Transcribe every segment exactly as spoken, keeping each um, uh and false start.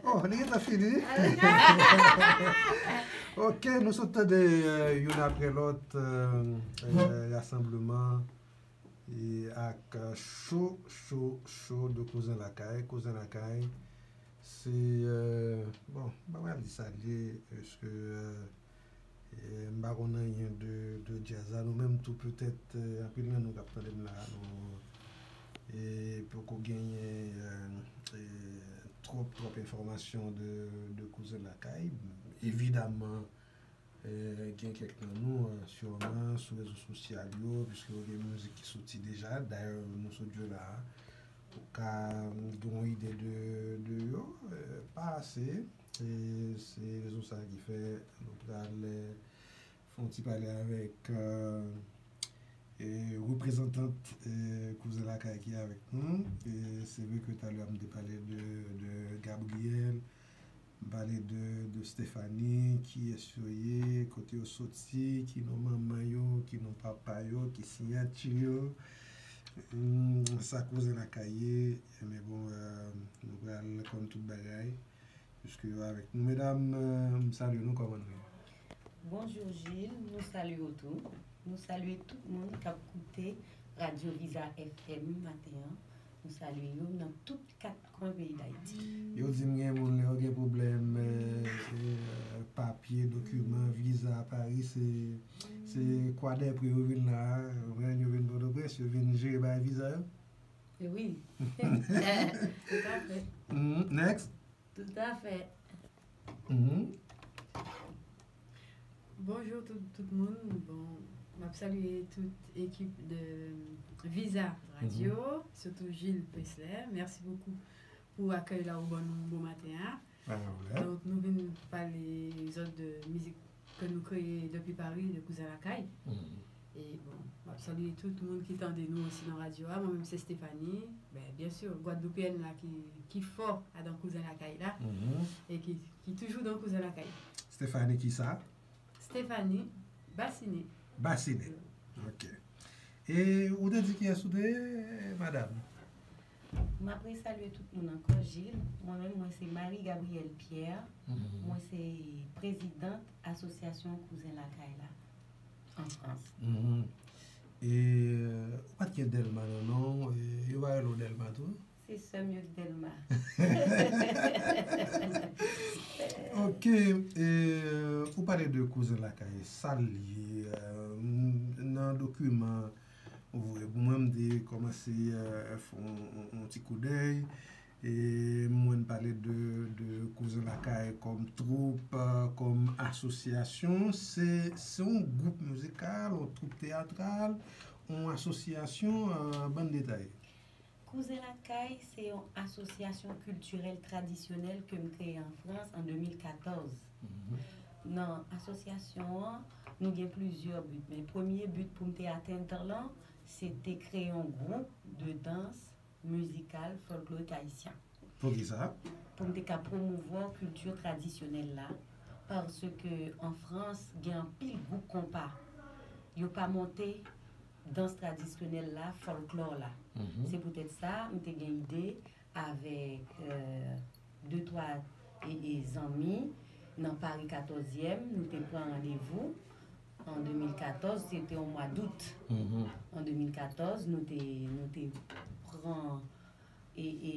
Oh, li gentan fini. Ok, nou sot tande, euh, youn apre lòt, euh, euh, rasanbleman e ak, euh, cho, cho, cho de Kouzen Lakay. Kouzen Lakay, se, euh, bon, m pa pral di sa l ye, paske, euh, e m pa konn anyen de, de djaz la. Nou menm tou, petèt, euh, anpil nan nou k ap tande m la, nou, e poko genyen, euh, e twòp, twòp enfòmasyon de, de Kouzen Lakay. Evidaman, e gen kèk nan nou, euh, siman, sou rezo sosyal yo, piske yo gen mizik ki soti deja. Dayè, nou sot jwe la a, ou ka, mm, gen yon ide de, de yo, euh, pa ase. E se rezon sa ki fè nou pral, euh, fè yon ti pale avèk, euh, e reprezantant, euh, Kouzen Lakay ki avèk nou. E se vre ke talè a m te pale de, de Gabriel, m pale de, de Stephanie, kiyès yo ye, kote yo soti, ki non manman yo, ki non papa yo, ki siyati yo. Hmm, sa Kouzen Lakay ye, men bon, euh, nou pral konn tout bagay, piske yo avèk nou. Medam, euh, m salye nou, kòman nou ye? Bonjou Gilles, nou salye w tou. Nou salye tout moun k ap koute Radyo Viza F M maten an. Nou salye yo nan tout kat kwen peyi Dayiti. Yo di m gen moun lè yo gen pwoblèm, euh, euh, papye, dokiman, viza, Paris, se, se Kwadèpre yo vin la, konprann, yo vin Pòtoprens, yo vin jere bagay viza yo. Wi. Tout à fait. Mhm, next. Tout à fait. Mhm. Bonjou tout, tout moun. Bon, m ap salye tout ekip de Viza Radio, surtout Gilles Presler. Merci beaucoup pou akèy la ou ban nou bon maten an. Pa gen pwoblèm. Donk, nou vin pale zòt de mizik ke nou kreye depi Paris, de Kouzen Lakay. Mhm. E bon, m ap salye tout moun ki tande nou osi nan radyo a. Mwen menm se Stephanie. Ben, byen si, Gwadloupeyèn la ki, ki fò adan Kouzen Lakay la. Mhm. E ki, ki toujou dan Kouzen Lakay. Stephanie ki sa? Stephanie Bassinet. Bassinet. Ok. E ou te di kiyès ou te ye, madam? M ap resalye tout moun ankò, Gilles. Mwen menm, mwen se Marie Gabrielle Pierre. Mhm. Mwen se prezidant asosyasyon Kouzen Lakay la, an Frans. Mhm. E, euh, ou pa t gen Dèlma nan non w, e, yo pa rele w Dèlma tou? Se sè m yo k Dèlma. Ok, e, euh, ou pale de Kouzen Lakay, sa l ye, euh, m, nan dokiman ou voye pou mwen, m te kòmanse, euh, fè yon, yon, yon ti koudèy, e mwen pale de, de Kouzen Lakay kòm twoup, euh, kòm asosyasyon. Se, se yon gwoup mizikal, yon twoup teyatral, yon asosyasyon, euh, ban n detay. Kouzen Lakay se yon asosyasyon kiltirèl tradisyonèl ke m kreye an Frans an de mil katòz. Mhm. Nan asosyasyon an, nou gen plizyè bi, men premye bi pou m te atenn lan, se te kreye yon gwoup de dans mizikal fòlklorik ayisyen. Poukisa? Pou m te ka pwomouvwa kilti tradisyonèl la, paske an Frans, gen anpil gwoup konpa. Yo pa monte dans tradisyonèl la, fòlklò la. Mhm. Se poutèt sa, m te gen ide avèk, euh, de twa e, e zanmi nan Pari katòzyèm, nou te pran randevou an de mil katòz, se te yon mwa dout. Mhm. An de mil katòz, nou te, nou te pran e, e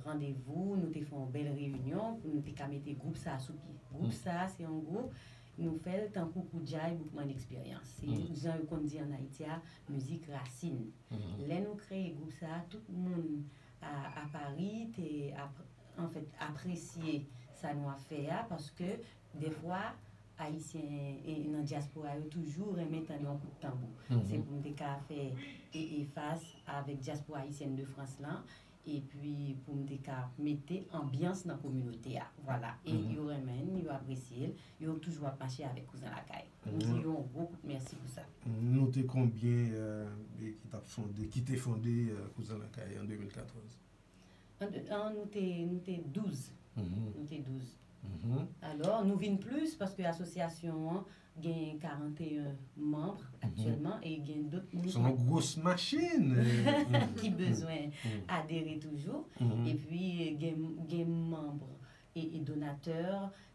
randevou, nou te fè yon bèl reyinyon pou nou te ka mete gwoup sa a sou pye. Gwoup sa a, se yon gwoup, nou fè l tankou Koudjay, Boukman Experience. Se jan yo konn di ann Ayiti a, mizik rasin. Mhm. Lè nou kreye gwoup sa a, tout moun a, a Pari te ap-, anfèt, apresye sa nou ap fè a, paske dèfwa, Ayisyen, e, nan dyaspora yo toujou renmen tande yon kout tanbou. Mhm. Se pou m te ka fè e, e fas avèk dyaspora ayisyèn de Frans lan, epi pou m te ka mete anbyans nan kominote a. Vwala. E yo renmen l, yo apresye l, yo toujou ap mache avèk Kouzen Lakay. M di yo yon gwo kout mèsi pou sa. Nou te konbyen, euh, e ki t ap fonde, ki te fonde, euh, Kouzen Lakay an de mil katòz? An, an, nou te, nou te douz. Mhm. Nou te douz. Mhm. Alò, nou vin plis paske asosyasyon an gen karanteyen manm aktyèlman e gen dòt moun ki, se yon gwos machin, euh, ki bezwen adere toujou. Mhm. Epi, gen, gen manm e, e donatè,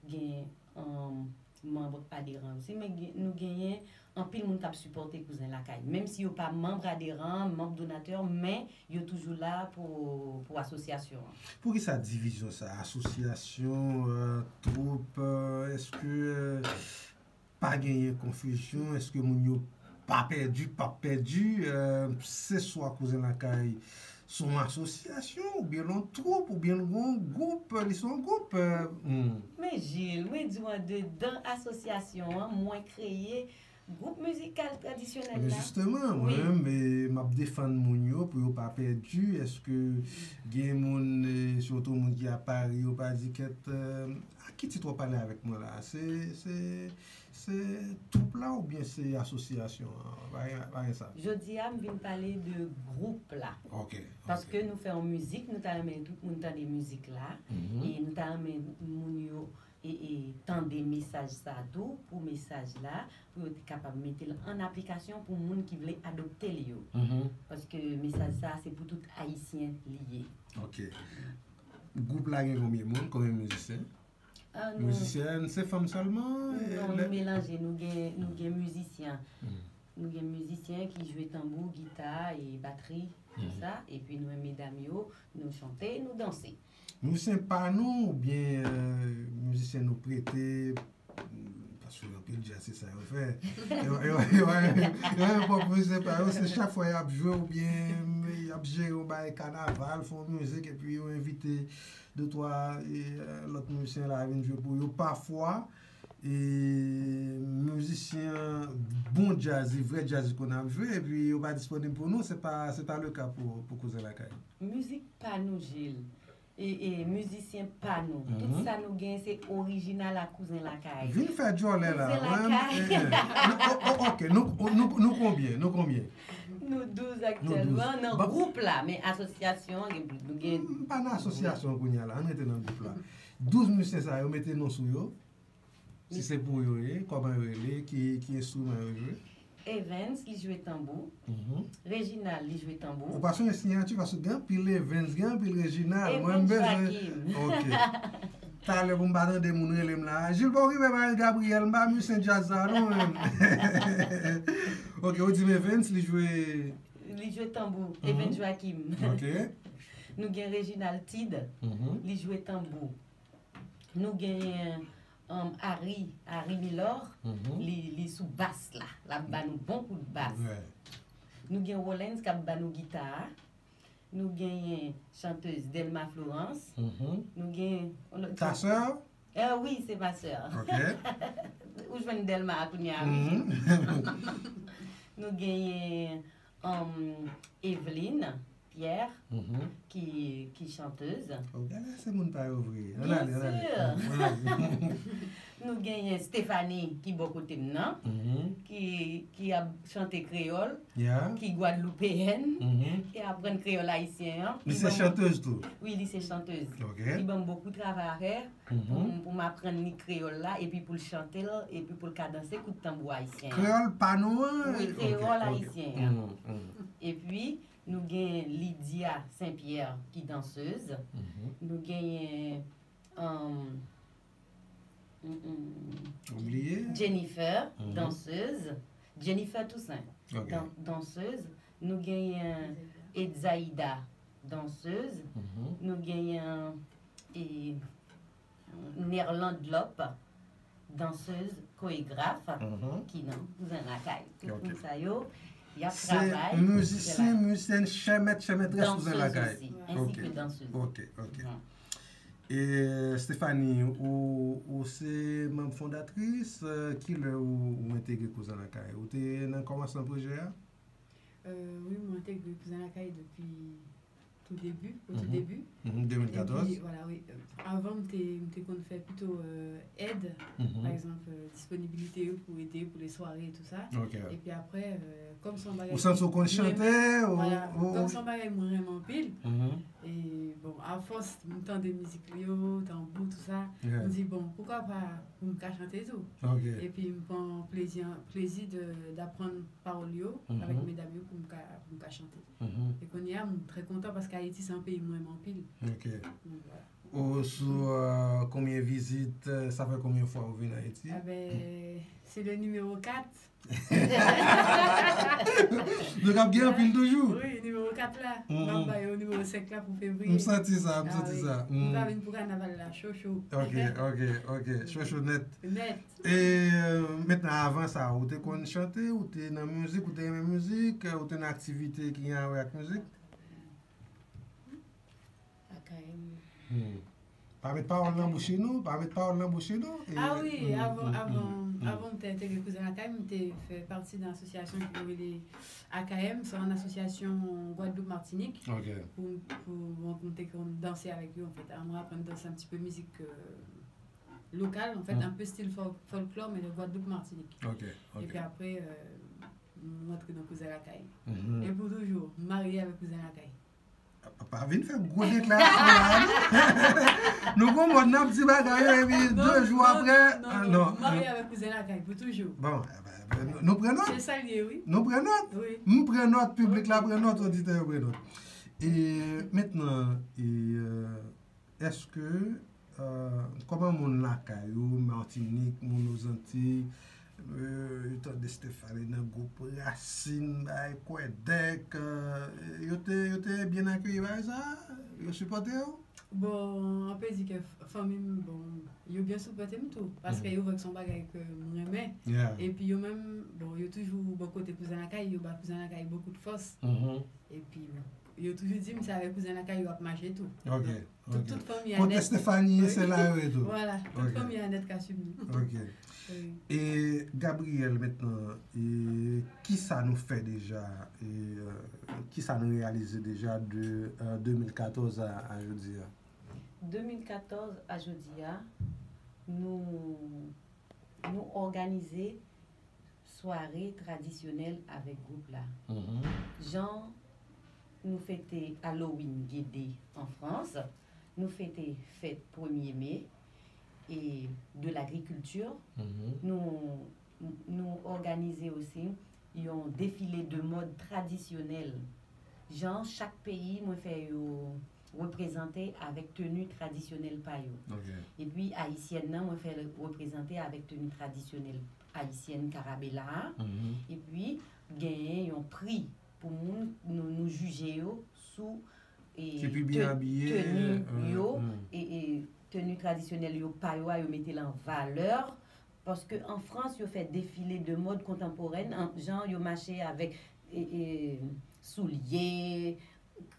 gen, um, manm aderan osi, men gen, nou genyen anpil moun k ap sipòte Kouzen Lakay. Menm si yo pa manm aderan, manm donatè, men yo toujou la pou, pou asosyasyon an. Poukisa divizyon sa? Asosyasyon, euh, twoup, euh, èske, euh, pa genyen konfizyon? Èske moun yo pa pèdi, p ap pèdi? Euh, se swa Kouzen Lakay se yon asosyasyon, oubyen l yon twoup, oubyen l yon gwoup, li se yon gwoup. Euh, hmm. Men Jil, mwen di w andedan asosyasyon an, mwen kreye gwoup mizikal tradisyonèl la. Men jisteman, mwen menm, e, m ap defann moun yo pou yo pa pèdi. Èske gen moun, e, sitou moun ki ap pare, yo pa di, kèt, e, a ki tit w ap pale avèk mwen la? Se, se, se twoup la oubyen se asosyasyon an? Pa gen, pa gen sa. Jodi a, m vin pale de gwoup la. Ok, ok. Paske nou fè yon mizik, nou ta renmen tout moun tande mizik la. Mhm. E nou ta renmen moun yo e, e tande mesaj sa a tou, pou mesaj la, pou yo te kapab mete l an aplikasyon pou moun ki vle adopte l yo. Mhm. Paske mesaj sa a, se pou tout Ayisyen li ye. Ok. Gwoup la gen konbyen moun, konbyen mizisyen? Ah, nou, mizisyèn, se fanm sèlman? Non, nou melanje, nou gen, nou gen mizisyen. Mhm. Nou gen mizisyen ki jwe tanbou, gita e batri, tout sa. Epi nou menm medam yo, nou chante, nou danse. Mizisyen pa nou oubyen, euh, mizisyen nou prete, paske anpil djaz se sa yo fè. Yo, yo, yo, yo, yo, yo pwòp mizisyen pa yo, se chak fwa y ap jwe oubyen y ap jere yon bagay kanaval, fè yon mizik, epi yo envite de twa, e, euh, lòt mizisyen la vin jwe pou yo. Pafwa, e, mizisyen bon djaz, vrè djaz konn ap jwe, epi yo pa disponib pou nou, se pa, se pa le ka pou, pou Kouzen Lakay. Mizik pa nou, Jil. E, e, mizisyen pa nou. Tout sa nou gen, se orijinal a Kouzen Lakay. Vin fè djòlè la. Kouzen Lakay. Nou, o, o, ok, nou, nou, nou konbyen? Nou konbyen? Nou douz aktyèlman nan gwoup la, men asosyasyon an gen plis. Nou gen. M pa nan asosyasyon kounye a la, ann rete nan gwoup la. Douz mizisyen sa yo, mete non sou yo. Si se pou yo ye, kòman yo rele, ki, ki enstriman yo jwe? Evans, li jwe tanbou. Mhm. Reginald, li jwe tanbou. Ou pa sonje siyati, paske gen anpil Evans, gen anpil Reginald. Mwen, m bezwen. Evans Joachim. Ok. Talè pou m pa tande moun rele m la. Jil, pa w rive Marie Gabriel, m pa mizisyen djaz sa, non, menm. Ok, ou di m Evans, li jwe. Li jwe tanbou. Mhm. Evans Joachim. Ok. Nou gen Reginald Tid, mhm, li jwe tanbou. Nou genyen, um, Harry, Harry Milor, mhm, li, li sou bas la. L ap ba nou bon kout bas. Wè. Nou gen Rollens k ap ba nou gita a. Nou genyen chantez Delma Florence. Mhm. Nou gen yon lòt. Ta sè? Eh, wi, se ma sè. Ok. Ou jwenn Delma a kounye a, wi. Mhm. Nou genyen, um, Eveline Pierre, mhm, ki, ki chantez. Oh, gade se moun pa yo vre. Ann ale, ann ale. Byen si. Ann ale. Nou genyen Stephanie ki bò kote m nan, mhm, ki, ki ap chante kreyòl, yeah, ki gwadloupeyèn, mhm, ki aprann kreyòl ayisyen an. Li se chantez tou? Wi, li se chantez. Ok. Li ban m bokou travay a fè, mhm, pou m, pou m aprann li kreyòl la, epi pou l chante l, epi pou l ka danse kout tanbou ayisyen an. Kreyòl pa nou an? Wi, kreyòl ayisyen an. Mhm, mhm. Epi, nou gen Lydia Saint Pierre ki dansez. Mhm. Nou genyen, um, mm, mm, Jennifer, mhm, dansez. Jennifer Toussaint, ok, dan-, dansez. Nou genyen Edzaïda, dansez. Mhm. Nou genyen, e, Nerlande Lop, dansez, koregraf, mhm, ki nan Kouzen Lakay. Tout, ok, moun sa yo, y ap travay. Se mizisyen, mizisyèn, chè mèt, chè mètrès Kouzen Lakay. Dansez osi, ensi ke dansez. Ok, ok. Mhm. E Stephanie, ou, ou se manm fondatris, euh, kilè ou, ou entegre Kouzen Lakay? Ou te nan kòmansman pwojè a? Euh, wi, mwen entegre Kouzen Lakay depi tou debi, o tou debi. Mhm, de mil katòz. Epi, vwala, wi. Avan, m te, m te konn fè pito, euh, èd, mhm, pa egzanp, euh, disponibilite yo pou ede pou lesware e tou sa. Ok. Epi apre, euh, kòm se yon bagay. Ou santi w konn chante, ou, vwala, ou, kòm se yon bagay mwen renmen anpil. Mhm. E bon, afòs m tande mizik yo, tanbou, tou sa, yeah, m di, bon, poukwa pa pou m ka chante tou? Ok. Epi m pran plezi, plezi de, d aprann pawòl yo, mhm, avèk medam yo pou m ka, pou m ka chante. Mhm. E kounye a, m trè kontan paske Ayiti se yon peyi mwen renmen anpil. Ok. Donk, vwala. Ou sou euh, konbyen vizit, euh, sa fè konbyen fwa ou vin Ayiti? Aben, se le nimewo kat. Nou k ap gen anpil toujou. Wi, nimewo kat la. Mm. M ap ba yo nimewo senk la pou fevriye. M santi sa, m santi sa. M pa vin pou kanaval la, cho cho. Ok, ok, ok. Cho cho nèt. Nèt. E euh, mentnan, avan sa, ou te konn chante, ou te nan mizik, ou te renmen mizik, ou te nan aktivite ki gen a wè ak mizik? Akayè m. Hmm. Pa met pawòl nan bouch nou, pa met pawòl nan bouch nou. E, Ah wi, mm, avan mm, avan mm, mm. Avan m te entegre Kouzen Lakay, m te fè pati nan asosyasyon ki rele A K M, se yon asosyasyon Gwadloup Matinik. Ok. Pou, pou mwen te konn danse avèk yo, anfèt. Mwen aprann danse un petit peu mizik euh, lokal, anfèt, Mm. un peu style fol- folklore, men de Gwadloup Matinik. Ok, Epi ok. Apre, euh, mwen antre nan Kouzen Lakay. Mhm. E pou toujou, m marye avèk Kouzen Lakay. Pa vin fè gwo deklarasyon la, non. Nou gon mòd n ap di bagay yo, epi de jou apre, Non, ah, non, non. Marye avèk Kouzen Lakay, pou toujou. Bon, eh ben, nou pran nòt. Se sa l ye, wi. Nou pran nòt. Wi. M pran nòt, piblik la pran nòt, oditè yo pran nòt. E mentnan, e, euh, èske, euh, kòman moun lakay ou, Matinik, moun Ozantiy, euh, yo tande Stephanie nan gwoup Rasin, bay Kwèdèk, euh, yo te, yo te byen akeyi bagay sa? Yo sipòte w? Bon, an pe di ke f- fanmi m, bon, yo byen sipòte m tou, paske yo wè ke se yon bagay ke m renmen. Epi yo menm, bon, yo toujou bò kote Kouzen Lakay, yo ba Kouzen Lakay beaucoup de force. Epi yo toujou di m se avèk Kouzen Lakay yo ap mache tou. Ok, Tout, ok. Tout fanmi a Kote nèt. Stephanie ye, se la yo ye tou. Vwala, tout Ok. Fanmi a nèt ka swiv nou. Ok. Wi. E Gabriel, mentnan, e kisa nou fè deja? E euh, kisa nou reyalize deja de euh, de mil katòz a, a jodi a? De mil katòz a jodi a, nou, nou òganize sware tradisyonèl avèk gwoup la. Jan nou fete Halloween Gede an Frans, nou fete fèt premye me e de lagrikilti. Nou, nou òganize osi yon defile de mòd tradisyonèl. Jan chak peyi, mwen fè yo reprezante avèk teni tradisyonèl pa yo. Ok. Epi ayisyèn nan, mwen fè l reprezante avèk teni tradisyonèl ayisyèn Karabela a. Mhm. Epi genyen yon pri pou moun nou, nou jije yo sou e, Ki pi byen te- abiye, teni euh, yo mm. e, e teni tradisyonèl yo pa yo a, yo mete l an valè. Paske an Frans, yo fè defile de mòd kontanporèn, an, jan yo mache avèk e, e, soulye,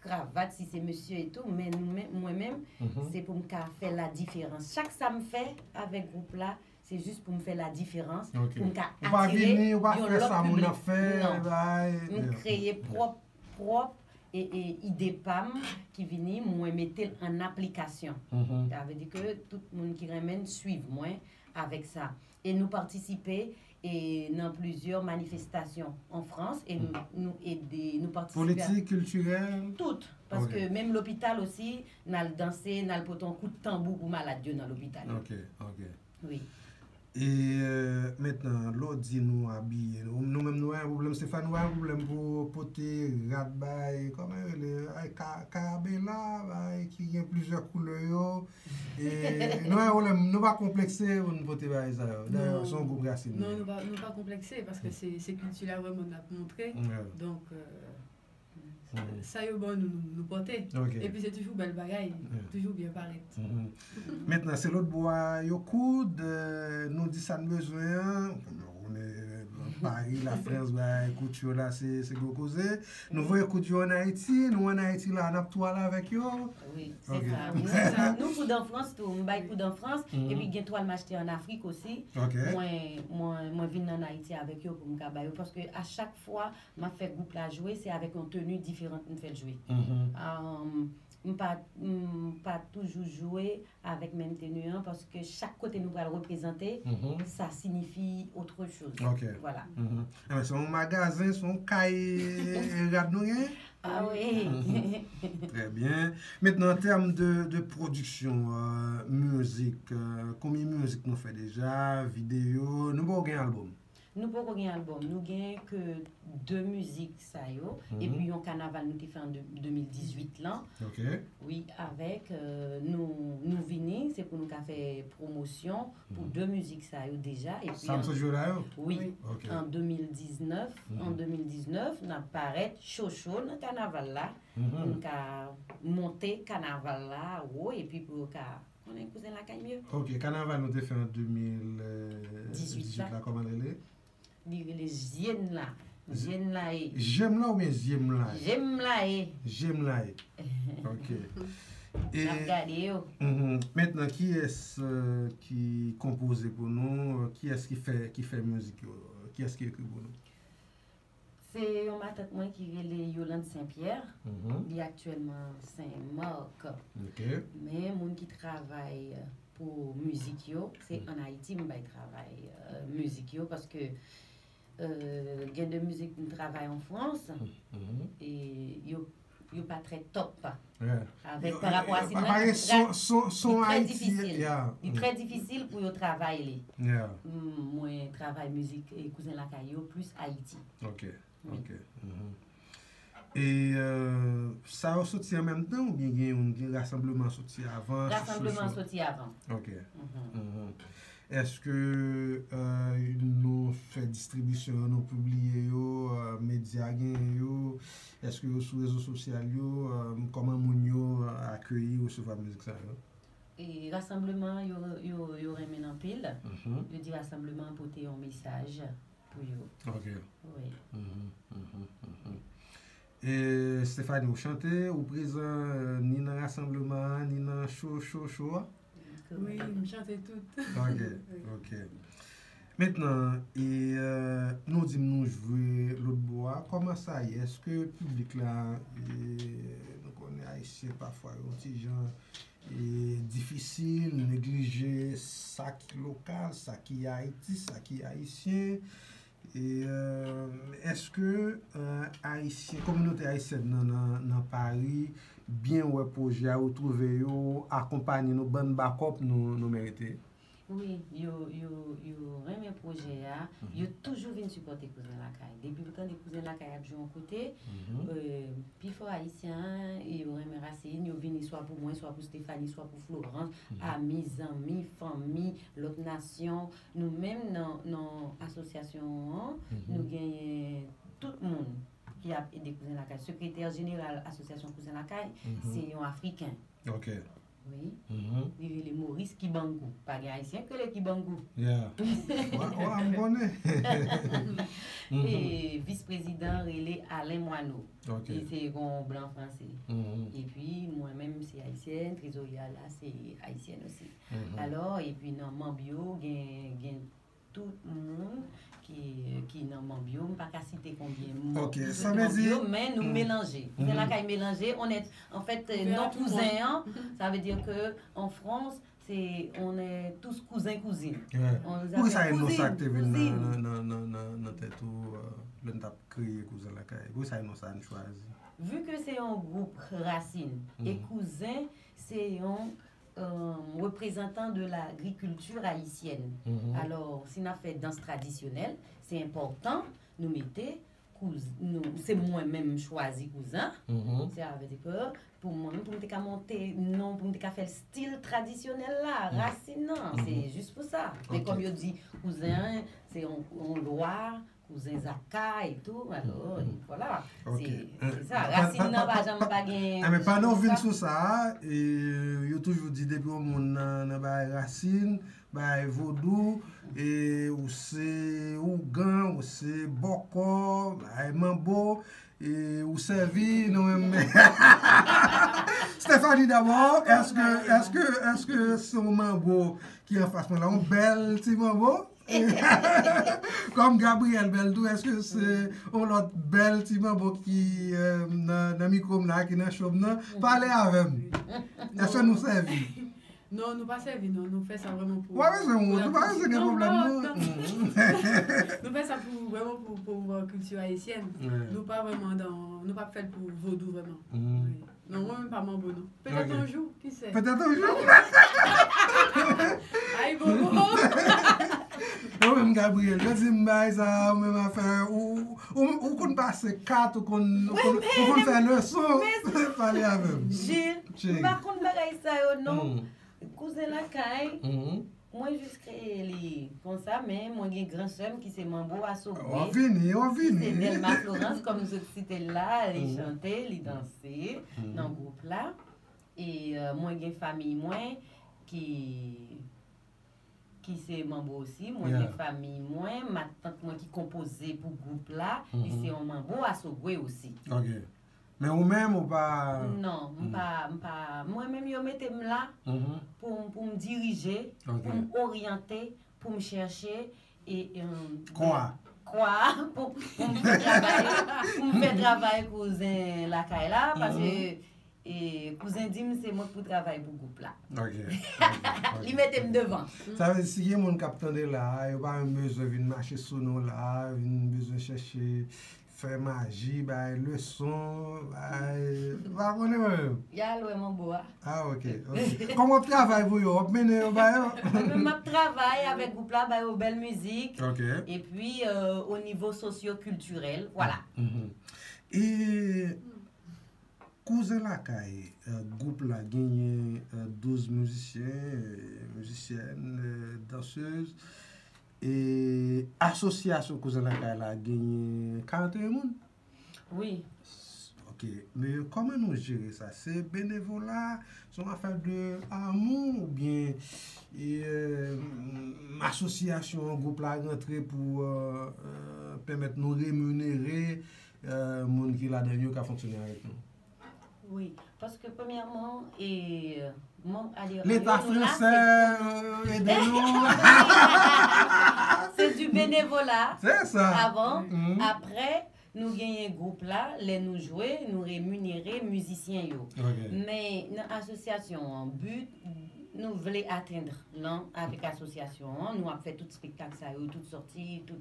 kravat, si se mesye e tou, men nou menm, mwen menm, Mhm. se pou m ka fè la diferans. Chak sa m fè avèk gwoup la, se jis pou m fè la diferans, Ok. Pou m ka Ou pa atire vini, ou pa yon fè lòt sa moun piblik. ap fè, Non. bay. M kreye pwòp, pwòp e, e ide pa m ki vini, mwen mete l an aplikasyon. Mhm. Sa vle di ke tout moun ki renmen swiv mwen avèk sa. E nou patisipe e nan plizyè manifestasyon an Frans e nou, nou ede, nou patisipe a Politik, kiltirèl. Tout. Paske Ok. Menm lopital osi, n al danse, n al pote yon kout tanbou pou malad yo nan lopital. Ok, ok. Wi. E euh, mentnan, lè w di nou abiye, nou, nou menm nou pa gen pwoblèm, Stéphanie, nou pa gen pwoblèm pou pote rad bay, kòman yo rele, ay, ka- karabela, bay, ki gen plizyè koulè yo. E nou pa gen pwoblèm, nou pa konplekse pou nou pote bay sa yo. Dayè, Non. Se yon gwoup rasin. Non, nou pa, nou pa konplekse, paske se, se kilti la vrèman n ap montre. Yeah. Donk, euh, Mhm. Sa yo ban nou, nou, nou pote. Ok. Epi se toujou bèl bagay, Yeah. toujou byen parèt. Mhm. Mentnan, se lòt bò a yo koud, euh, nou di sa n bezwen an. Kòm nou konnen, euh, Pari, Lafrans, bay kouti la, se, se gwo koze. Nou voye koud yo ann Ayiti, nou ann Ayiti la, n ap tou ale avèk yo. Wi, Ok. se sa. Nou, nou koud an Frans tou, m bay koud an Frans, Mhm. Epi gen twal m achte ann Afrik osi. Ok. Mwen, mwen, mwen vin ann Ayiti avèk yo pou m ka ba yo. Paske a chak fwa m ap fè gwoup la jwe, se avèk yon teni diferan m fè l jwe. Mhm. Um, m pa, m pa toujou jwe avèk menm teni an, paske chak kote nou pral reprezante, Mhm. sa siyifi otre choz. Ok. Vwala. Mhm. Enben, se yon magazen, se yon kay rad nou gen? Ah wi. Trè byen. Mentnan, an tèm de, de pwodiksyon, euh, mizik, euh, konbyen mizik nou fè deja, videyo, nou poko gen albòm? Nou poko gen albòm, nou gen ke de mizik sa yo, epi yon kanaval nou te fè an de- de mil dizuit lan. Ok. Wi, avèk euh, nou, nou vini, se pou nou ka fè pwomosyon pou de mizik sa yo deja. Epi Sa m sot jwe la yo? Wi, Ok. An de mil diznèf, an de mil diznèf, n ap parèt Chocho nan kanaval la. Pou n ka monte kanaval la wo, epi pou yo ka konnen kouzen lakay m yo. Ok, kanaval nou te fè an de mil dizuit la, kòman l rele? Li rele Zye m la. Zye m la e. Je m la oubyen Zye m la e? Je m la e. Je m la e. Ok. N ap gade yo. Mentnan, kiyès euh, ki konpoze pou nou? Kiyès ki fè ki fè mizik yo? Kiyès ki ekri pou nou? Se yon matant mwen ki rele Yolande Saint-Pierre. Li aktyèlman Sen Mak. Ok. Men moun ki travay pou mizik yo, se ann Ayiti m bay travay euh, mizik yo, paske euh, gen de mizik m travay an Frans, e yo, yo pa trè top. Avèk pa rapò a si pa gen son, son, son li trè Ayiti. Difisil. Yeah. Li trè difisil pou yo travay li. Yeah. M- Mwen travay mizik e kouzen lakay yo plis Ayiti. Ok. Wi. Ok. Mhm. E euh, sa yo soti an menm tan oubyen gen yon gen rasanbleman soti avan? Rasanbleman soti avan. Ok. Mhm. Èske euh, nou fè distribisyon yo, nou pibliye yo, euh, medya genyen yo? Èske yo sou rezo sosyal yo? Euh, kòman moun yo euh, akeyi, resevwa mizik sa yo? E rasanbleman yo, yo, yo renmen l anpil. Mhm. Yo di rasanbleman an pote yon mesaj pou yo. Ok. Wi. Mhm, mhm, mhm. E Stephanie, ou chante, ou prezan euh, ni nan rasanbleman an, ni nan cho, cho, cho a? Wi, m chante tout. Ok, ok. Mentnan, e, euh, nou di m nou jwe lòt bò a, kòman sa ye? Èske piblik la, e, nou konnen Ayisyen pafwa yon ti jan e, difisil, neglije sa ki lokal, sa ki Ayiti, sa ki Ayisyen? E, euh, èske euh, Ayisyen, kominote ayisyèn nan, nan, nan Pari byen wè pwojè a, ou twouve yo akonpanye nou, ban n bakòp nou, nou merite? Wi, yo, yo, yo renmen pwojè a. Yo toujou vin sipòte Kouzen Lakay. Depi yo tande Kouzen Lakay ap jwe yon kote, euh, pifò Ayisyen an, yo renmen rasin, yo vini swa pou mwen, swa pou Stephanie, swa pou Florence, ami, zanmi, fanmi, lòt nasyon. Nou menm nan, nan asosyasyon an, nou genyen tout moun ki ap ede Kouzen Lakay. Sekretè jeneral asosyasyon Kouzen Lakay, se yon Afriken. Ok. Wi. Mhm. Li rele Maurice Kibangou. Pa gen Ayisyen ki rele Kibangou. Yeah. Wa, wa, m konnen. E vis prezidan rele Alain Moineau. Ok. Li se yon blan franse. Mhm. Epi mwen menm se Ayisyèn, trezorye a la se Ayisyèn osi. Mhm. Alò, epi nan manm yo, gen, gen tout moun ki, ki nan manm yo. M pa ka site konbyen moun Ok, ki sa tout vle manm di- yo, men nou Mhm. melanje. Kouzen Mhm. Lakay melanje, on est, en fait, euh, Ouvert non à tout le kouzen monde. An, sa vle di ke an Frans, se, on est tous kouzen kouzin. Yeah. On nous Poukisa appelle e non sa cousine, ki te vin cousine. nan, nan, nan, nan, nan tèt ou euh, lè n t ap kreye Kouzen Lakay? Poukisa e non sa n chwazi? Vu que se yon gwoup rasin, e Mhm. kouzen se yon euh, reprezantan de lagrikilti ayisyèn. Mhm. Alò, si n ap fè dans tradisyonèl, se enpòtan nou mete kouz- nou, se mwen menm m chwazi kouzen. Mhm. Se avè di ke pou mwen menm, pou m te ka monte non, pou m te ka fè stil tradisyonèl la, rasin nan, se Mhm. jis pou sa. Men Ok. Kòm yo di kouzen, se yon, yon lwa, kouzen zaka e tou, alò, Mhm. vwala. Ok. Se Eh, se sa, pa- rasin pa- nan pa- pa janm pa gen. Ah, men pandan w vin sa. Sou sa, e, yo toujou di depi yon moun nan, nan bagay rasin, bagay vodou, e, ou se ougan, ou se bòkò, bagay manbo, e, ou sèvi, nou menm. Stephanie dabò, èske, èske, èske se yon manbo ki anfas mwen la, yon bèl ti manbo? Kòm Gabriel bèl tou, èske se yon lòt bèl ti manbo ki euh, nan, nan mikwo m la, ki nan cho m nan? Pale avè m. Èske nou sèvi? Non, nou pa sèvi non, nou fè sa vrèman pou Ou pa bezwen wont, ou pa bezwen gen pwoblèm non. Nou fè sa pou vrèman pou promouvoir kilti ayisyèn. Nou pa vrèman dan, nou pa fè l pou vodou vrèman. Non, mwen menm pa manbo non. Petèt yon jou, ki sè. Petèt yon jou. Ay bobo. Mwen menm Gabriel, yo di m bagay sa, ou menm afè, ou, ou, ou konn pase kat, ou konn, ou konn, ou konn fè leson, pale avè m. Jil, m pa konn bagay sa yo, non. Kouzen lakay, mwen jis kreye li konsa, men mwen gen gran sè m ki se Manbo Asogwe. W ap vini, w ap vini. Ki se Delma Florence, kòm m sot site l la, li chante, li danse nan gwoup la. E euh, mwen gen fanmi mwen ki ki se manbo osi. Mwen gen fanmi mwen, matant mwen ki konpoze pou gwoup la, li se yon manbo Asogwe osi. Ok. Men ou menm, ou pa... Non, m pa, m pa, mwen menm yo mete m la pou, pou m dirije, pou m oryante, pou m chèche, e, e, kwa, kwa, pou, pou m fè travay, pou m fè travay kouzen lakay la, paske e kouzen di m se mwen k pou travay pou gwoup la. Ok. Li mete m devan. Sa vle di si gen moun k ap tande la, yo pa menm bezwen vin mache sou nou la, vin bezwen chèche fè maji, bay leson, bay, ou pa konnen mwen menm. Y al wè manbo a. Ah, ok, ok. Kòman w ap travay pou yo? W ap mennen yo ba yo? Mwen menm m ap travay avèk gwoup la, ba yo bèl mizik. Ok. Epi, euh, o nivo sosyokiltirèl, vwala. E Kouzen Lakay, euh, gwoup la genyen, euh, douz mizisyen, euh, mizisyèn, euh, dansez. E asosyasyon Kouzen Lakay la genyen karant e en moun? Wi. Ok. Men kòman nou jere sa? Se benevola, se yon afè de amou oubyen e, euh, asosyasyon an, gwoup la rantre pou, euh, euh, pèmèt nou reminere euh, moun ki ladan yo ka fonksyone avèk nou? Wi, paske premyèman, e, manm adere yo, nou la, se pou nou. Leta fransè, euh, ede nou. Se du bénévolat. Se sa. Avan, apre, nou genyen gwoup la, lè nou jwe, nou reminere mizisyen yo. Ok. Men nan asosyasyon an, bi nou vle atenn lan avèk asosyasyon an, nou ap fè tout espektak sa yo, tout sòti, tout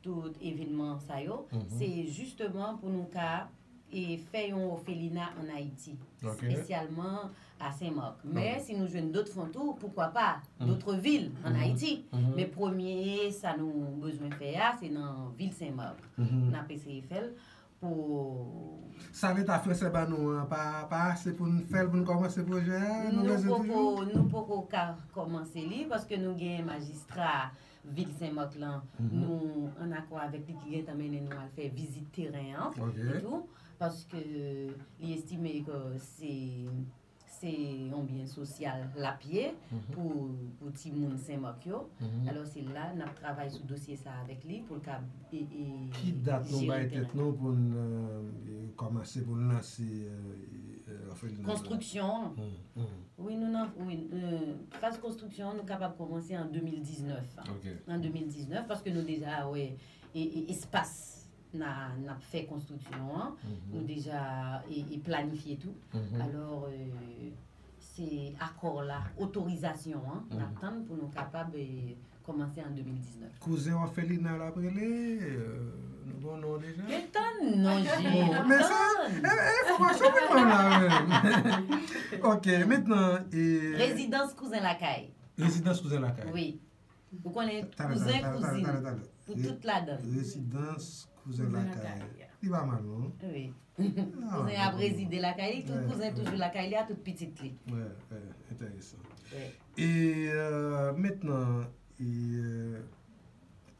tout evènman sa yo, se jisteman pou nou ka, e, fè yon òfelina ann Ayiti, espesyalman a Sen Mak. Men si nou jwenn dòt fon tou, poukwa pa, dòt vil ann Ayiti. Men premye sa nou bezwen fè a, se nan vil Sen Mak. N ap eseye fè l pou... Sa Leta fransè ban nou an, pa, pa ase pou n fè l, pou n kòmanse pwojè a? Nou bezwen toujou? Nou poko, nou poko ka kòmanse li, paske nou gen majistra vil Sen Mak lan, nou ann akò avèk li ki gentan mennen nou al fè vizit teren an, etou, paske li estime ke se, se yon byen sosyal l ap ye pou, pou timoun Sen Mak yo. Alò, se la n ap travay sou dosye sa avèk li pou l ka, e, e, jere teren. Ki dat nou bay tèt nou pou n, euh, kòmanse, pou n lanse, euh, euh, òfelina? Konstriksyon an. Wi, nou nan, wi, euh, faz konstriksyon an, nou kapab kòmanse an de mil diznèf. Ok. An de mil diznèf, paske nou deja wè, e, e, espas n a, n ap fè konstriksyon an, nou deja, e, e planifye tou. Alò, euh, se akò la, otorizasyon an, n ap tann pou nou kapab, euh, kòmanse an de mil diznèf. Kouzen òfelina l ap rele, euh, nou gon non deja? Gentan non, Jil. Bon, men sa, e, e, enfòmasyon pou nou la menm. Ok, mentnan, e, rezidans Kouzen Lakay. Rezidans Kouzen Lakay. Wi. Ou konnen kouzen, kouzin, pou tout ladan l. Rezidans Kouzen Lakay. Li pa mal, non? Wi. Kouzen ap rezide lakay li, tout kouzen toujou lakay li a tout pitit li. Wè, wè, enteresan. E, euh, mentnan, e, euh,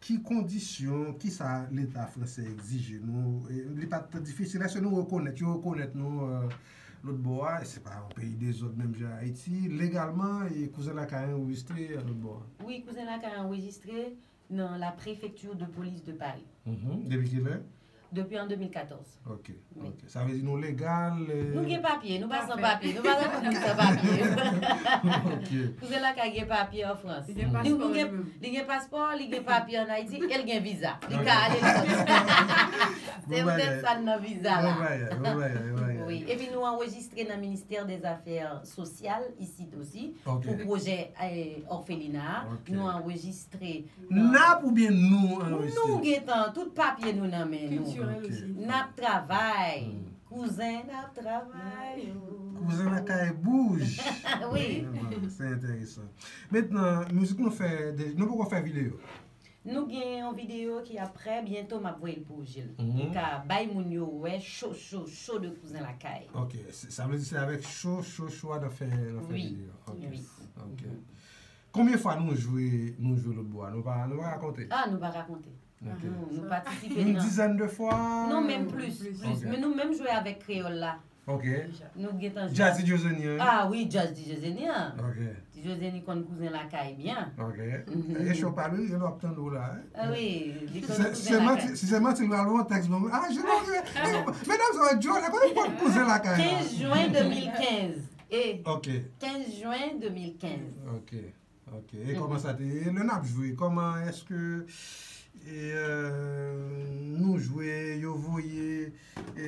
ki kondisyon, kisa Leta fransè egzije nou? E, li pa t difisil, èske nou rekonèt, yo rekonèt nou, euh, lòt bò a, se pa yon peyi dezòd menm jan Ayiti, legalman, e Kouzen Lakay anrejistre lòt bò a? Wi, Kouzen Lakay anrejistre nan la préfecture de police de Paris. Depi kilè? Depi an de mil katòz. Ok, ok. Sa vle di nou legal, e... Nou gen papye, nou pa san papye, nou pa tankou moun san papye. Ok. Kouzen Lakay gen papye an Frans. Li gen paspò li menm. Li gen paspò, li gen papye an Ayiti, e l gen viza. Li ka ale, li soti. Se poutèt sa n nan viza la. Bon bagay, bon bagay, bon bagay. Wi, epi nou anrejistre nan Ministère des Affaires Sociales isit osi, pou pwojè, e, òfelina a. Nou anrejistre N ap oubyen nou anrejistre? Nou gentan, tout papye nou nan men nou. Kiltirèl osi. N ap travay. Kouzen, n ap travay. Kouzen Lakay bouj. Wi. Vrèman, se enteresan. Mentnan, mizik nou fè, de- nou poko fè videyo. Nou gen yon videyo ki ap prè, byento m ap voye l pou ou, Gilles. Ou ka bay moun yo wè cho, cho, cho de Kouzen Lakay. Ok, se- sa vle di se avèk cho, cho, cho a n ap fè, n ap fè Wi, videyo. Ok, wi. ok. Konbyen fwa nou jwe, nou jwe lòt bò a? Nou pa, nou pa ka konte? Ah, nou pa ka konte. Ok. Nou, nou patisipe Une nan. Dizaine de fois? Non, menm plis, plis. Ok. Men nou menm jwe avèk kreyòl la. Ok. Nou gentan jwe. Jazz DJ Zeni an? Ah wi, Jazz DJ Zeni an. Ok. DJ Zeni konn Kouzen Lakay byen. Ok. E cho pa lwen, yo ap tann ou la, hein? Ah wi, li konn Se- Kouzen se manti- Lakay. Si se manti, l pral voye yon tèks ban mwen. Ah, je l'ai oublié. Medam, sa va djòl, kote w konn Kouzen Lakay la? Kenz jen de mil kenz. E Ok. Kenz jen de mil kenz. Ok. Ok. E kòman sa te ye? Lè n ap jwe, kòman èske e, euh, nou jwe, yo voye, e,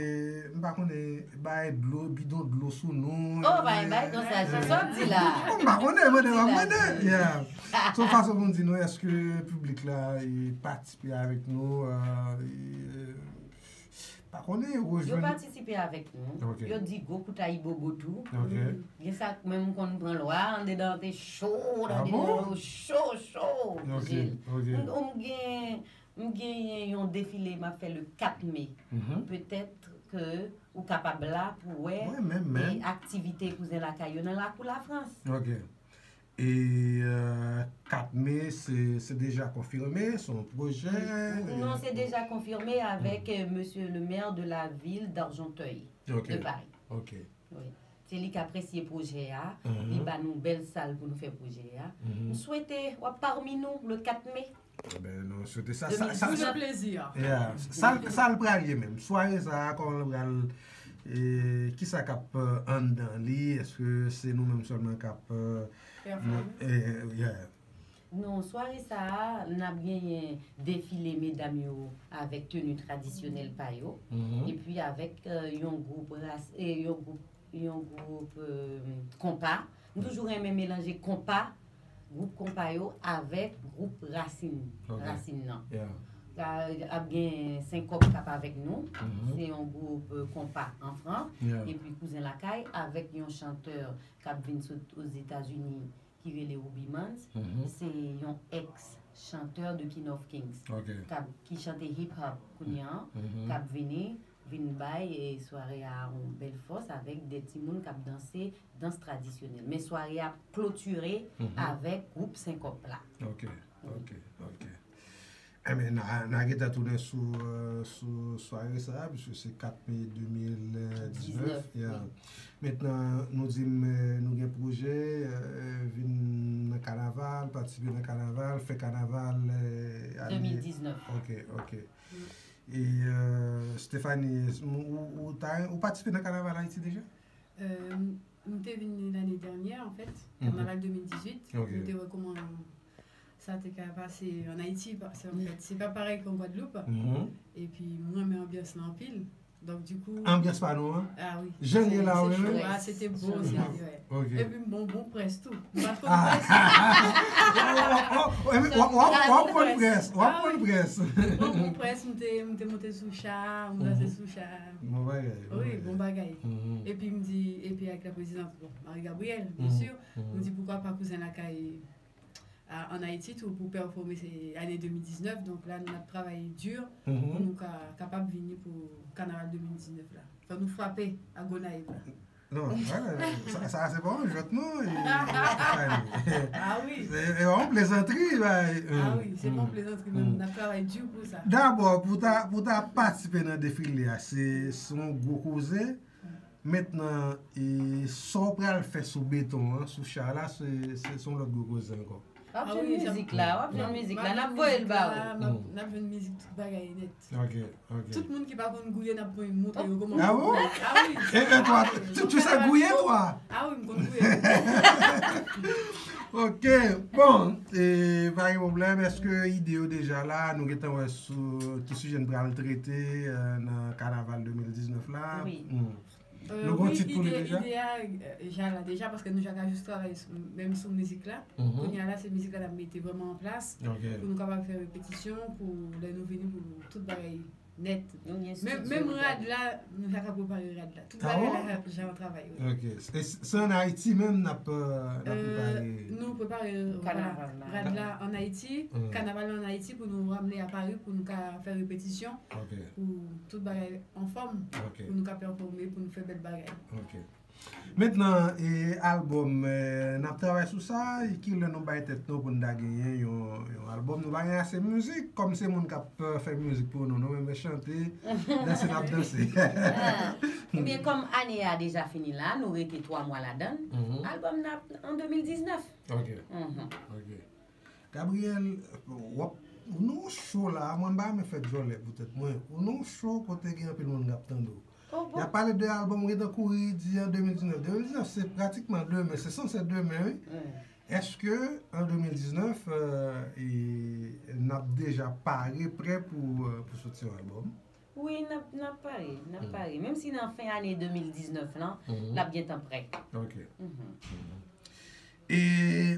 m pa konnen, bay dlo, bidon dlo sou nou? Oh, bay, bay, konsa, se sa w di la. M pa konnen, mande, m ap mande. Di la. Yeah. Se yon fason pou m di nou, èske piblik la e patisipe avèk nou? Euh, e, pa konnen, Yo rejwenn. Patisipe avèk nou. Ok. Yo di gwo kout ayibobo tou. Ok. Gen sa k menm konn pran lwa, andedan an te cho, Ah andedan bon? Yo cho, cho. Ok, Gilles. ok. M, m gen, m genyen yon defile m ap fè le kat me. Mhm. Petèt ke ou kapab la pou wè Mwen menm, e menm. Aktivite Kouzen Lakay yo nan lakou Lafrans. Ok. E euh, kat me, se se deja konfime, se yon pwojè? Non, se deja konfime avèk euh, Monsieur le maire de la ville d'Argenteuil Ok. de Paris. Ok. Wi. Se li k apresye pwojè a, Mhm. Li ba nou bèl sal pou nou fè pwojè a. Mhm. M swete w ap pami nou le kat me. Ben, nou swete sa. Sa, sa, Pou sa, le plezi. Ah. yeah. Sa, sa l pral ye menm. Sware sa a, kòman l pral, e, kisa k ap euh, anndan li? Èske se nou menm sèlman k ap euh, Performe. E, yeah. Non, sware sa a, n ap genyen defile medam yo avèk teni tradisyonèl pa yo. Mhm. Epi avèk euh, yon gwoup ras, e, yon gwoup, yon gwoup euh, konpa. M toujou renmen melanje konpa, gwoup konpa yo avèk gwoup rasin, Ok. Rasin nan. Yeah. Sa ap gen Senkòp k ap avèk nou. Mhm. Se yon gwoup euh, konpa an Frans. Yeah. Epi Kouzen Lakay avèk yon chantè k ap vin sot Ozetazini ki rele Ruby Mans. Mhm. Se yon ex chantè de King of Kings. Ok. K ap, ki chante hip hop kounye an. Mhm. K ap vini, vin bay e sware a yon bèl fòs avèk de timoun k ap danse dans tradisyonèl. Men sware a ap klotire Mhm. avèk gwoup Senkòp la. Ok, ok, ok. Enben, n a, n a gentan tounen sou, euh, sou sware sa a, puisque se kat me de mil diznèf. Diznèf, Yeah. Wi. Mentnan, nou di m, euh, nou gen pwojè, euh, vin nan kanaval, patisipe nan kanaval, fè kanaval, euh, ane De mil diznèf. Ok, ok. E euh, Stéphanie, ou, ou, ou ta, ou patisipe nan kanaval Ayiti deja? Euh, m te vin lane dènyè, an fèt, Mhm. kanaval de mil dizuit. Ok. M te wè kòman sa te ka pase an Ayiti, paske an fèt, se pa parèy ke an Gwadloup. Mhm. Epi, m renmen anbyans lan anpil. Donk, dikou, Anbyans pa nou an? Ah wi. Jan l ye la, Se wi, frè. wi. Ah, se te bon, se te, wè. Ok. Epi, m bon, bon près tou. M pa t konn Ah. près. W ap konn près, w ap konn près. Bon, bon près, m te, m te monte sou cha, m danse sou cha. Bon bagay. Wi, bon bagay. Mhm. Epi m di, epi avèk la prezidans, bon, Marie Gabrielle, byen Mhm. si, Mhm. m di poukwa pa Kouzen Lakay a, an Ayiti tou pou pèfòme, se ane de mil diznèf, donk la nou ap travay di pou Mhm. nou ka kapab vini pou kanaval de mil diznèf la. Fò nou frape a Gonayiv la. Non, wè, sa, sa se pa yon jwèt non. E, e, Stéphanie. Ah wi. Se se yon plezantri, bay. Ah wi, se pa yon plezantri, men n ap travay di pou sa. Dabò, pou ta, pou ta patisipe nan defile a, se se yon gwo koze. Mentnan, e, sa w pral fè sou beton an, sou cha la, se se se yon lòt gwo koze ankò. W ap Ah jwenn wi, sa- mizik la, w ap jwenn mizik la, n ap voye l ba ou. M ap- n ap jwenn mizik tout bagay nèt. Ok, ok. Tout moun ki pa konn gouye, n ap montre yo kòman. Ah bon? Ah wi. E, e twa, tu, tu sais gouye, twa? Ah wi, m konn gouye. Ok, bon, e, pa gen pwoblèm. Èske ide yo deja la? Nou gentan wè sou ki sijè n pral trete, e, nan kanaval de mil diznèf la? Wi. Hmm. Euh, Nou gon wi, tit pou li ide, deja? Ide a euh, ja la deja, paske nou ja ka jis travay sou- menm sou mizik la. Mhm. Kounye a la, se mizik la n ap mete vrèman an plas Ok. Pou nou kapab fè repetisyon, pou lè nou vini, pou tout bagay Nèt. Menm rad la, nou ja ka prepare rad la. Tout bagay la ja an travay, wi. Ok. E se an Ayiti menm n ap, euh, n ap prepare? Nou prepare, vwala, rad la an Ayiti, kanaval la an Ayiti pou nou ramne a Pari pou nou ka fè repetisyon, pou tout bagay anfòm, pou nou ka pèfòme, pou nou fè bèl bagay. Ok. Mentnan, e, albòm, e, n ap travay sou sa, e kilè nou bay tèt nou pou n ta genyen yon, yon albòm? Nou pa gen ase mizik, kòm se moun k ap, e, fè mizik pou nou, nou renmen chante, danse n ap danse. Ebyen, kòm ane a deja fini la, nou rete twa mwa ladan l, albòm n ap an de mil diznèf. Ok. Ok. Gabriel, w ap, ou nan yon show la, mwen m pa renmen fè djòlè poutèt mwen. Ou nan yon show kote gen anpil moun k ap tande w. Y ap pale de albòm ou gentan kouri di an de mil diznèf. De mil diznèf, se pratikman demen, se sanse demen, wi. Èske an de mil diznèf, euh, e, n ap deja pare, prè pou, euh, pou soti yon albòm? Wi, n ap, n ap pare, n ap pare. Menm si nan fen ane de mil diznèf lan, l ap gentan prè. Ok. E,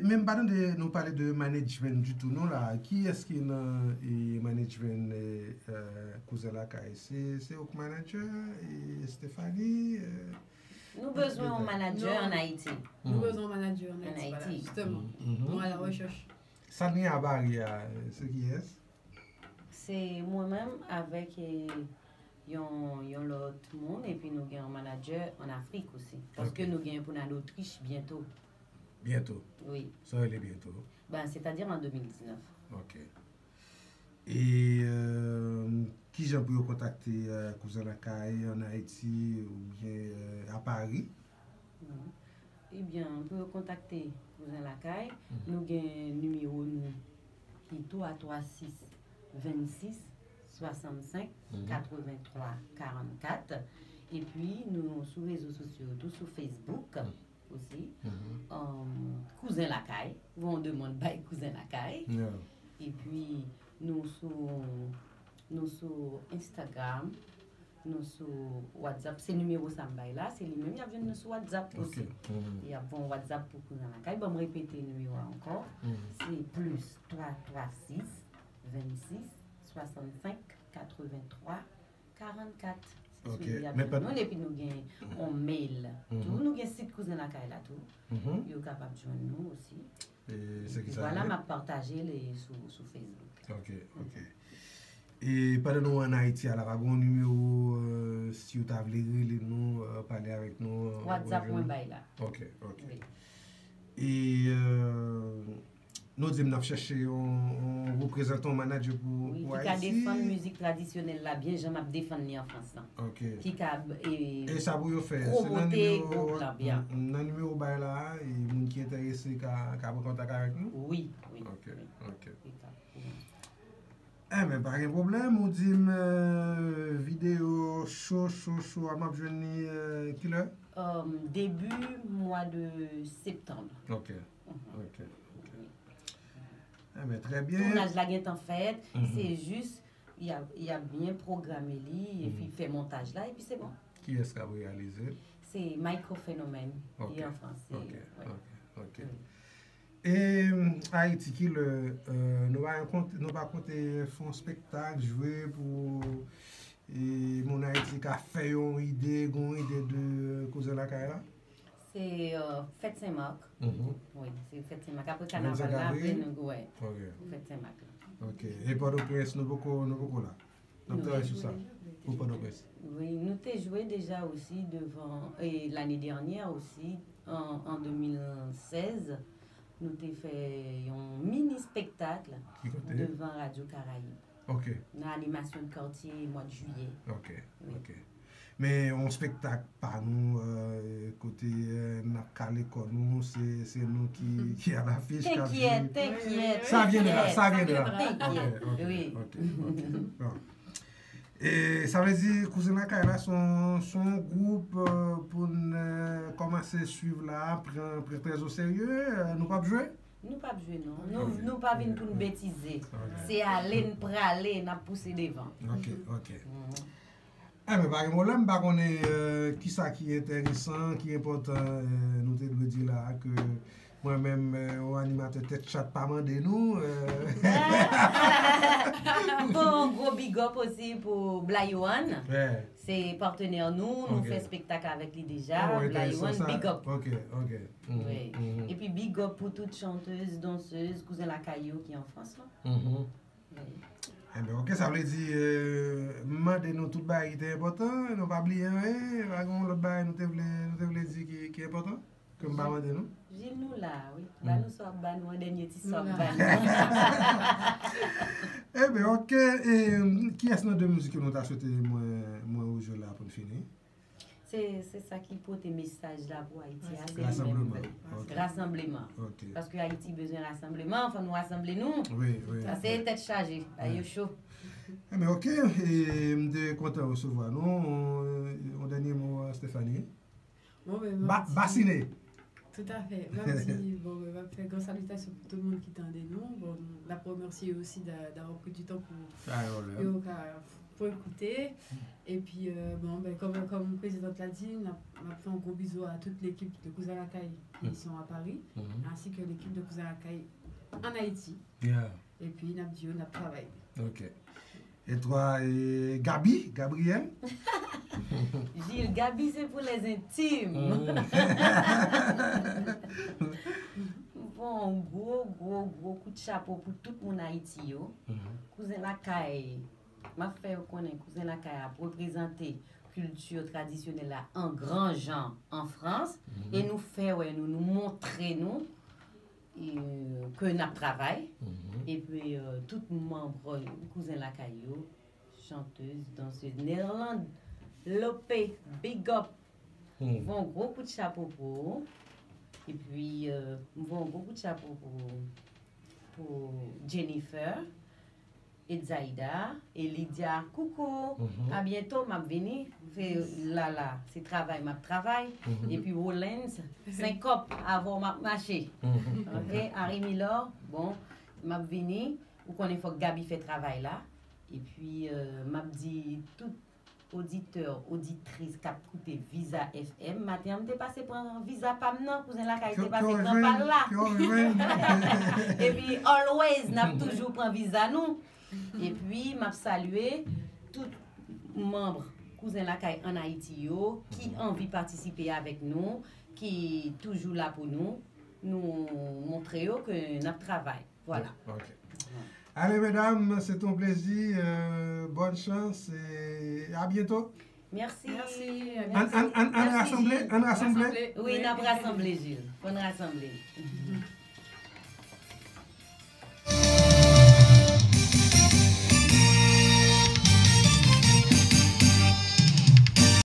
men m pa tande nou pale de management ditou non la. Kiyès ki nan, e, management, e, e, Kouzen Lakay? Se, se ou k manager, e, Stephanie, e, Nou bezwen yon manager an Ayiti. Nou bezwen yon manager an Ayiti, vwala, jistèman. Nou a la rechèch. Sa n gen a Pari a, se kiyès? Se mwen menm avèk, e, yon, yon lòt moun, epi nou gen yon manager an Afrik osi. Paske nou gen pou n al Otrich byento. Byento? Wi. Sa w rele byento? Ben, sètadi an de mil diznèf. Ok. E, euh, kijan pou yo kontakte, euh, Kouzen Lakay an Ayiti oubyen, euh, a Pari? Ebyen, pou yo kontakte Kouzen Lakay, nou gen nimewo nou ki twa twa sis vennsis swasannsenk katrevenntwa karannkat. Epi, nou sou rezo sosyo yo tou, sou Facebook osi. Um, Kouzen Lakay. Voye yon demann bay Kouzen Lakay. Epi, nou sou, nou sou Instagram, nou sou WhatsApp. Se nimewo sa m bay la, se li menm y ap jwenn nou sou WhatsApp osi. Y ap voye yon WhatsApp pou Kouzen Lakay. Ban m repete nimewo a ankò. Se plis twa twa sis vennsis swasannsenk katrevenntwa karannkat. Se sou li y ap jwenn nou, epi nou gen yon mail tou. Nou gen sit Kouzen Lakay la tou. Yo kapab jwenn nou osi. Epi vwala, m ap pataje l sou, sou Facebook. Ok, ok. E pandan nou an Ayiti a la, pa gen yon nimewo, euh, si w ta vle rele nou, euh, pale avèk nou, euh, WhatsApp mwen bay la. Ok, ok. E, euh, nou di m n ap chèche yon, yon reprezantan, yon manager pou, pou Ayiti. Wi, ki ka defann mizik tradisyonèl la byen jan m ap defann li an Frans lan. Ok. Ki ka, e, e sa pou yo fè, se nan nimewo, nan nimewo bay la, e moun ki enterese ka, ka pran kontak avèk nou? Wi, wi. Ok, ok. Enben, pa gen pwoblèm, ou di m, euh, videyo cho, cho, cho a, m ap jwenn li, euh, kilè? Um, debi mwa de septanm. Ok, ok, ok. Enben, trè byen. Tounaj la gentan fèt, se jis, y ap, y ap byen pwograme li, epi fè montaj la, epi se bon. Kiyès k ap reyalize l? Se Micro Phénomène, li an Frans. Ok, ok, ok. E, Ayiti, kilè, euh, nou pa konte, nou pa konte fè yon spektak, jwe pou, e, moun Ayiti ka fè yon ide, gon ide de Kouzen Lakay la? Se, euh, fèt Sen Mak. Wi, se fèt Sen Mak. Apre kanaval la, apre nou, wè. Fèt Sen Mak la. Ok. E Pòtoprens, nou poko, nou poko la? N ap travay sou sa pou Pòtoprens. Wi, nou te jwe deja osi devan, e, lane dènyè osi, an, an de mil sèz, nou te fè yon mini spektak devan Radyo Karayib. Ok. Nan animasyon de katye mwa de jiyè. Ok, ok. Men yon spektak pa nou, euh, kote, euh, n ap kale kò nou, se, se nou ki, ki alafich, k ap jwe. T'inquiète, t'inquiète. Ça viendra, ça viendra. T'inquiète. Ok, ok, ok. Bon. E sa vle di, Kouzen Lakay la, se yon, se yon gwoup, euh, pou n, euh, kòmanse swiv la, pran, pran trè o serye, euh, nou p ap jwe? Nou p ap jwe, non. Nou, nou pa vin pou n betize. Se ale, n prale, n ap pouse devan. Ok, ok. Enben, pa gen pwoblèm, m pa konnen, euh, kisa ki enteresan, ki enpòtan, euh, nou te dwe di la a, ke Mwen menm, euh, yon animatè tèt chat pa mande nou. Euh. Bon, gwo big up osi pou Blayohan. Ouais. Se patnè nou, nou Ok. Fè spektak avèk li deja. Oh, enteresan Blayohan, sa. Big up. Ok, ok. Mhm, Wi. Mhm, Epi big up pou tout chantèz, dansèz, kouzen lakay yo ki an Frans lan. Mhm. Wi. Enben, ok, sa vle di, euh, m mande nou tout bagay ki te enpòtan, nou pa bliye anyen, pa gen yon lòt bagay nou te vle, nou te vle di ki, ki enpòtan, ke m pa mande nou? Jil, nou la, wi. Ba nou sa w ap ba nou an dènye ti sa w ap Nou ba la. nou. Enben, ok, e, kiyès nan de mizik yo nou ta swete mwen, mwen ou jwe la pou n fini? Se, se sa ki pote mesaj la pou Ayiti a, se Rasanbleman. li menm. Ok. Rasanbleman. Ok. Paske Ayiti bezwen rasanbleman, fò nou rasanble nou. Wi, wi. Sa se tèt chaje, ba yo cho. Enben, ok, e, m te kontan resevwa nou. Yon dènye mo, Stephanie? Bon, ben, m Ba, ap di- Basine! Tout à fait. M ap di, bon, ben, m ap fè gran salitasyon pou tout moun ki tande nou. Bon, n ap remèsye yo osi d'a- d'avoir pris du temps pour Sa yo lè. yo ka pou ekoute. Epi, euh, bon, ben, kòm, kòm prezidant la di, n ap, n ap fè yon gwo bizou a tout l'équipe de Kouzen Lakay qui sont à Paris, Mhm. ainsi que l'équipe de Kouzen Lakay en Haïti. Yeah. Epi, n ap di yo, n ap travay. Ok. E twa, e, Gaby, Gabriel? Jil, Gaby se pou les intimes. Mm. Bon, gwo, gwo, gwo kout chapo pou tout moun Ayiti yo. Mhm. Kouzen Lakay, m ap fè yo konnen Kouzen Lakay ap reprezante kilti tradisyonèl la an gran jan an Frans. E nou fè wè nou, nou montre nou e, ke n ap travay. Epi, euh, tout manm Kouzen Lakay yo, chantèz, dansèz, Nerlande Lopé, big up. M voye yon gwo kout chapo pou ou. Epi, euh, m voye yon gwo kout chapo pou, pou Jennifer, Etzaida, e Lydia. Coucou, à bientôt, m ap vini. Fè Lala, se travay m ap travay. Epi Rollens, senkòp, avè w m ap mache. Ok, Harry Milor, bon, m ap vini. Ou konnen fòk Gaby fè travay la. Epi, euh, m ap di tout oditè, oditris k ap koute Viza F M. Maten an, m te pase pran viza pa m nan, Kouzen Lakay te pase pran pa l la. Epi, always, n ap toujou pran viza nou. Epi, m ap salye tout manm Kouzen Lakay an Ayiti yo ki anvi patisipe avèk nou, ki toujou la pou nou. Nou montre yo ke n ap travay. Voilà. Ok. Allez, mesdames, c'est un plaisir. Euh, bonne chance et à bientôt. Mèsi. Mèsi. Ann, ann, ann, ann rasanble, ann rasanble. Wi, n ap rasanble, Jil. Fò n rasanble.